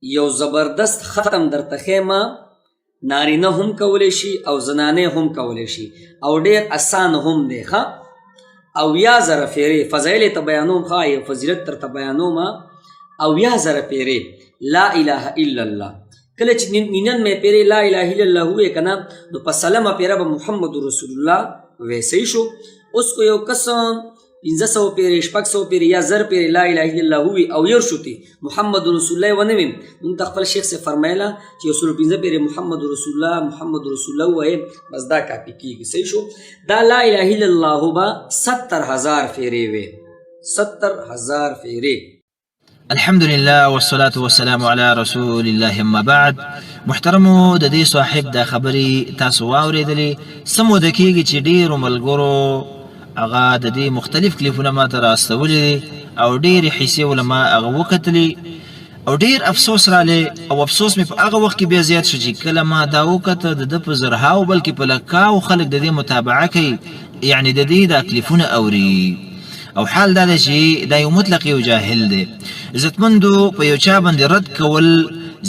یو زبردست ختم درته ښیم، نارینه هم کولی شي او زنانه هم کولی شي او ډیر اسان هم دی. ښه، 70,000 فیرې فضایل ته بیانوم، ښه یو فضیلت درته بیانوم. 70,000 فیرې لا اله الا الله، کله چې 99 پیرې لا اله الا الله وې که نه، نو په سلمه پیره به محمد رسول الله وې. صحیح شو؟ اوس کو یو کس 500 پیرې، 600 پیرې یا 1000 پیرې لا اله الا الله وي او یو شوتي محمد رسول الله ونه وي، مونږ ته خپل شیخ سے فرمایله چې یو سل پنځه پیرې محمد رسول الله محمد رسول الله وایي، بس دا کاپي کیږي. صحیح شو؟ دا لا اله الا الله به 70,000 پیرې وي، 70,000 پیرې. الحمد لله والصلاة والسلام على رسول الله، اما بعد. محترمو، د دې صاحب دا خبرې تاسو واورېدلې. څه موده کېږي چې ډېرو ملګرو هغه د دې مختلف کلیپونه ما ته راستولي دي او ډېرې حصې وله ما هغه وکتلې او ډېر افسوس رالی، او افسوس مې په هغه وخت کې بیا زیات شو چې کله ما دا وکته د ده په زرهاو بلکې په لکاو خلک د دې متابعه کوي، یعنې د دې دا کلیپونه اوري، او حال دا دی چې دا یو مطلق یو جاهل دی. عزتمندو، په یو چا باندې رد کول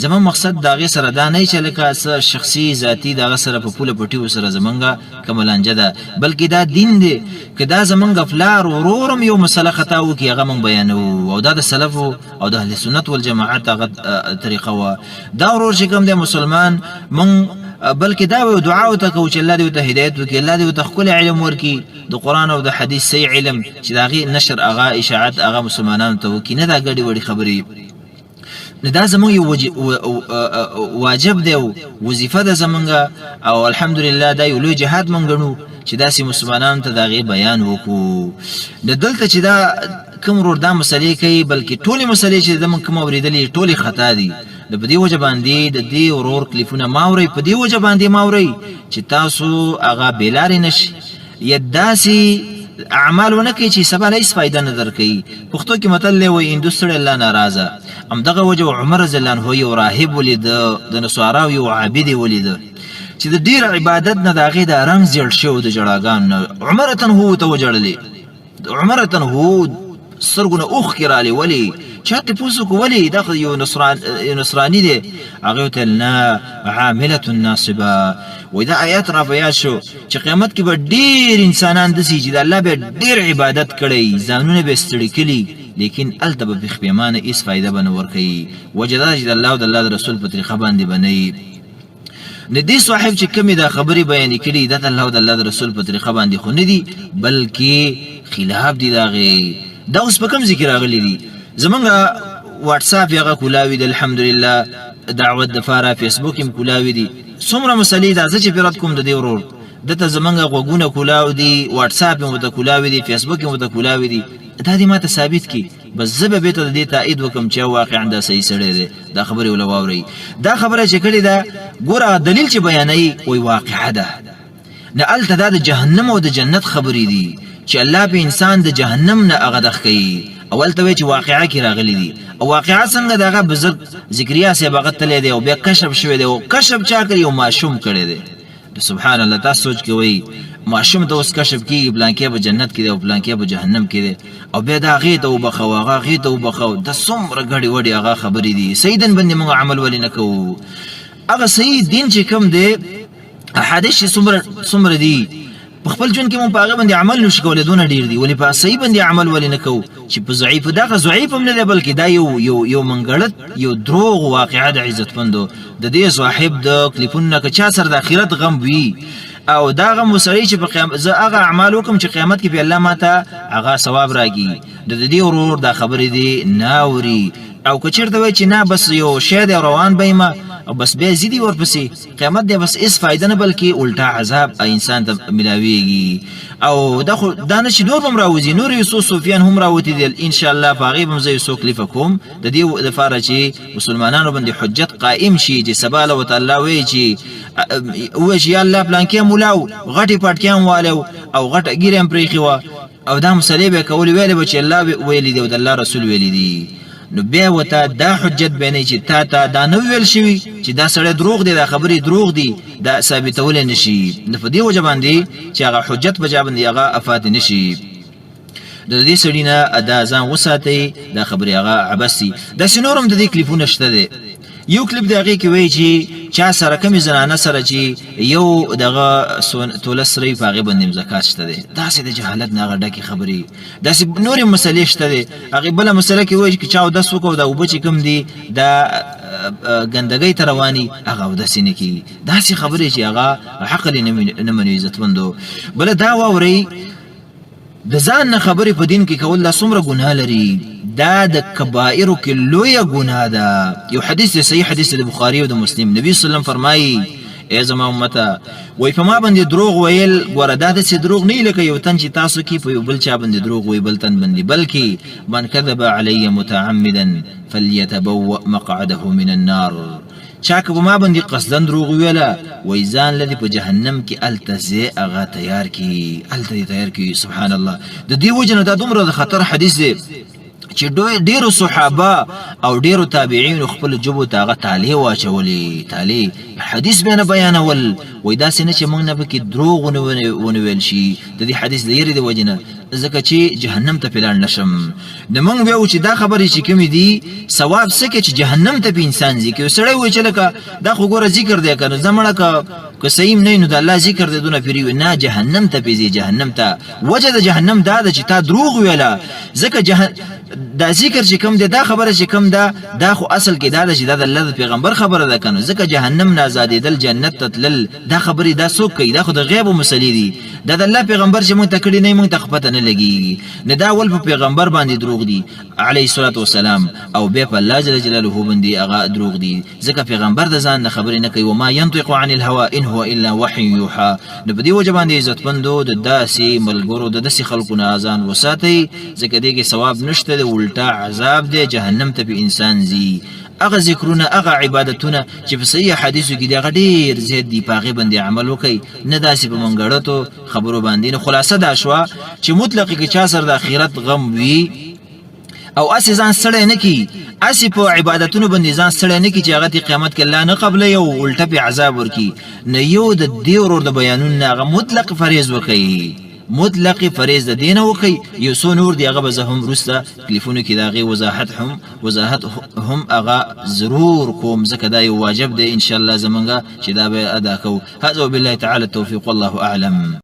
زموږ مقصد د هغې سره دا نه چې لکه څه شخصي ذاتي د هغه سره په پوله پټیو سره زمونږ کومه لانجه ده، بلکې دا دین دی. که دا زمونږ پلار ورور هم یو مسله خطا وکړي، هغه مونږ بیانوو، او دا د سلفو او د اهل سنت والجماعت هغه طریقه وه. دا ورور چې کوم دی مسلمان، مونږ بلکې دا یو دعا ورته کوو چې الله دې ورته هدایت وکړي، الله دې ورته ښکلی علم ورکړي، د قرآن او د حدیث صحیح علم چې د هغې نشر هغه اشاعت هغه مسلمانانو ته وکړي، نه دا ګډې وډې خبرې. نو دا زموږ یو واجب دی او وظیفه ده زمونږ، او الحمدلله دا یو لوی جهاد مونږ ګڼو چې داسې مسلمانانو ته د هغې بیان وکړو. نو دلته چې دا کوم ورور دا مسلې کوي، بلکې ټولې مسلې چې د موږ کوم اورېدلې ټولې خطا دي. نو په دې وجه باندې د دې ورور کلیپونه ما اورئ، په دې وجه باندې ما اورئ چې تاسو هغه بېلارې نه شي یا داسې اعمال ونه کوي چې سبا له هیڅ فایده نه درکوي. پښتو کې متل دی، وایي هندو ستړی الله ناراضه. همدغه وجه عمر رضی الله عنه یو راهب ولید، د نصاراو یو عابد یې ولید چې د ډېر عبادت نه د هغې دا رنګ زیړ شوی د ژړاګانو نه. عمر تنهو ته وژړلې، عمر تنهو سترګو نه اوښکې رالې. ولې؟ چا تپوس وکړو ولې؟ دا خو یو نصراني دی. هغې ورته ویل نه، عاملة ناصبه. وایي دا آیات را په یاد شو چې قیامت کې به ډېر انسانان داسې چې د الله به ډېر عبادت کړی، ځانونه به ستړي کړي، لیکن هلته به پښېمانه هېڅ فایده به نه ورکوي. وجه دا چې د الله او د الله د رسول په طریقه باندې به نه وي. نو دې صاحب چې کومې دا خبرې بیانې کړي، دا د الله او د الله د رسول په طریقه باندې خو نه دي، بلکې خلاف دي د هغې. دا اوس په کوم ځای کې راغلي دي؟ زمونږ واتساپ یې هغه کولاوي دي، الحمدلله دعوت دپاره فیسبوک یې هم کولاوي دي. څومره مسلې دا زه چې پرې رد کوم د دې ورور، ده ته زمونږ غوږونه کولاو دي، واتساپ یې ورته کولاوي دي، فیسبوک یې ورته کولاوي دي. دا دې ماته ثابت کړي، بس زه به بېرته د دې تایید وکړم چې واقعا دا صحیح سړی دی. دا خبرې وله واورئ، دا خبره چې کړې ده، ګوره دلیل چې بیانوي وایي واقعه ده. نه، هلته دا د جهنم او د جنت خبرې دي چې الله په انسان د جهنم نه هغه دغ کوي، او هلته وایي چې واقعه کې راغلي دي. او واقعه څنګه؟ د هغه بزرګ ذکریا صاحب هغه تللی دی او بیا کشف شوی دی، او کشف چا کړی؟ یو ماشوم کړی دی. سبحان الله، تاسو سوچ کوئ ماشوم ته اوس کشف کیږي پلانکی په جنت کې دی او پلانکی په جهنم کې دی، او بیا دا هغې ته وبخښه او هغه هغې ته وبخښه، او دا څومره ګډې وډې هغه خبرې دي. صحیح دین باندې موږ عمل ولې نه کوو؟ هغه صحیح دین چې کوم دی، احادیث چې څومره څومره دي، په خپل ژوند کې مونږ په هغه باندې عمل نشو کولی، دونه ډېر دي. ولې په صحیح باندې عمل ولې نه کوو چې په ضعیف؟ دغه ضعیف هم نه دی، بلکې دا یو یو یو منګړت یو دروغ واقعه د عزتمندو د دې صاحب د کلیپونو نه که چا سره د آخرت غم وي او دا غم وسړی چې په قیامت زه هغه اعمال وکم چې قیامت کې په الله ماته هغه ثواب راګي، د دې ورور دا خبرې دي نه اوري. او که چېرته وایي چې نه بس یو شی دی روان به یم او بس بیا ځي دی ورپسې قیامت دی، بس هیڅ فایده نه، بلکې الټا عذاب انسان ته ملاویږي. او دا خو دا نه چې نور هم راوځي، نور یو څو صوفیان هم راوتي دي، ان شاء الله په هغې به هم زه یو څو کلیفه کوم د دې لپاره چې مسلمانانو باندې حجت قائم شي، چې سبا له ورته الله وایي چې ووایي چې یا الله پلانکی مولا و، غټې پټکې هم والی او غټه ږیره هم پرېښې وه او دا مسلې به کولې، ویلې به چې الله ویلي دي او د الله رسول ویلي دي. نو بیا وته دا حجت به نه چې تا ته دا نه ویل شوي چې دا سړی دروغ دی، دا خبرې دروغ دي، دا ثابتولی نه شي. نو په دې وجه باندې چې هغه حجت په جا باندې هغه افات نه شي، د دې سړي نه دا ځان وساتئ، دا خبرې هغه عبث دي. داسې نور هم د دې کلیپونه شته دی. یو کلیپ د هغې کې وایي چې چا سره کومې زنانه سره چې یو دغه توله سرې په هغې باندې زکات شته دی. داسې د جهالت نه هغه ډکې خبرې، داسې نورې مسلې شته دی. هغې بله مسله کې وایي چې چا اودس وکړو دا اوبه چې کوم دي دا ګندګۍ ته رواني، هغه اودس یې نه کېږي. داسې خبرې چې هغه عقل یې نه مني. عزتمندو بله دا واورئ، د ځان نه خبرې په دین کې کول دا څومره ګناه لري، دا د کبائرو کې لویه ګناه ده. یو حدیث دی، صحیح حدیث دی د بخاري او د مسلم، نبی صلی الله علیه وسلم فرمایي ای زما امته، وای په ما باندې دروغ ویل، ګوره دا داسې دروغ نه لکه یو تن چې تاسو کې په یو بل چا باندې دروغ وایي بل تن باندې، بلکې من کذب علی متعمدا فلیتبوأ مقعده من النار. چا که په ما باندې قصداً دروغ وویله، وایي ځان له دې په جهنم کې هلته ځای هغه تیار کړي، هلته دې تیار کړي. سبحان الله. د دې وجې نه دا دومره د خطر حدیث دی چې ډیرو صحابه او ډیرو تابعینو خپل ژبو ته هغه تالې واچولې، تالې حدیث به نه بیانول، وایي داسې نه چې موږ نه پکې دروغ ونه ویل شي د دې حدیث د یرې د وجې نه، ځکه چې جهنم ته پې لاړ نه شم. نو موږ ویو چې دا خبرې چې کومې دي ثواب څه کې چې جهنم ته پې انسان ځي. که یو سړی وایي چې لکه دا خو ګوره ذکر دی که نه، زه مړه که صحیح نه نو د الله ذکر دی دونه پیری وي، نه جهنم ته پې ځي، جهنم ته. وجه د جهنم دا ده چې تا دروغ ویله، ځکه دا ذکر چې کوم دی، دا خبره چې کوم ده، دا خو اصل کې دا ده چې دا د الله د پیغمبر خبره ده کنه، ځکه جهنم نه آزادېدل جنت ته تلل دا خبرې دا څوک کوي؟ دا خو د غیبو مسلې دي، دا د الله پیغمبر چې موږ ته کړي نه موږ ته پته نه لګېږي. نه دا ول په پیغمبر باندې دروغ دي علیه الصلاة والسلام، او بیا په الله جل جلاله باندې هغه دروغ دي، ځکه پیغمبر د ځان نه خبرې نه کوي، وما ينطق عن الهوى ان هو الا وحي يوحى. نو په دې وجه باندې عزتمندو د داسې ملګرو د داسې خلکو نه ځان وساتئ، ځکه دې کې ثواب نشته دی، الټا عذاب دی، جهنم ته په انسان ځي. هغه ذکرونه هغه عبادتونه چې په صحیح حدیثو کې دي هغه ډېر زیات دي، په هغې باندې عمل وکړئ، نه داسې په منګړتو خبرو باندې. نو خلاصه دا شوه چې مطلق کې چا سره د آخرت غم وي او اسې ځان ستړی نه کړي، اسې په عبادتونو باندې ځان ستړی نه کړي چې هغه ته قیامت کې الله نه قبلوي او الټه پې عذاب ورکړي، نو یو د دې ورور د بیانونو نه هغه مطلق فرض وکړي، مطلق فرض د دې نه وکړي. یو څو نور دي هغه به زه هم وروسته تکلیفونو کې د هغې وضاحت هم هغه ضرور کوم، ځکه دا یو واجب دی انشاءالله زمونږ چې دا به ادا کوو. هذا وبالله تعالی التوفیق والله اعلم.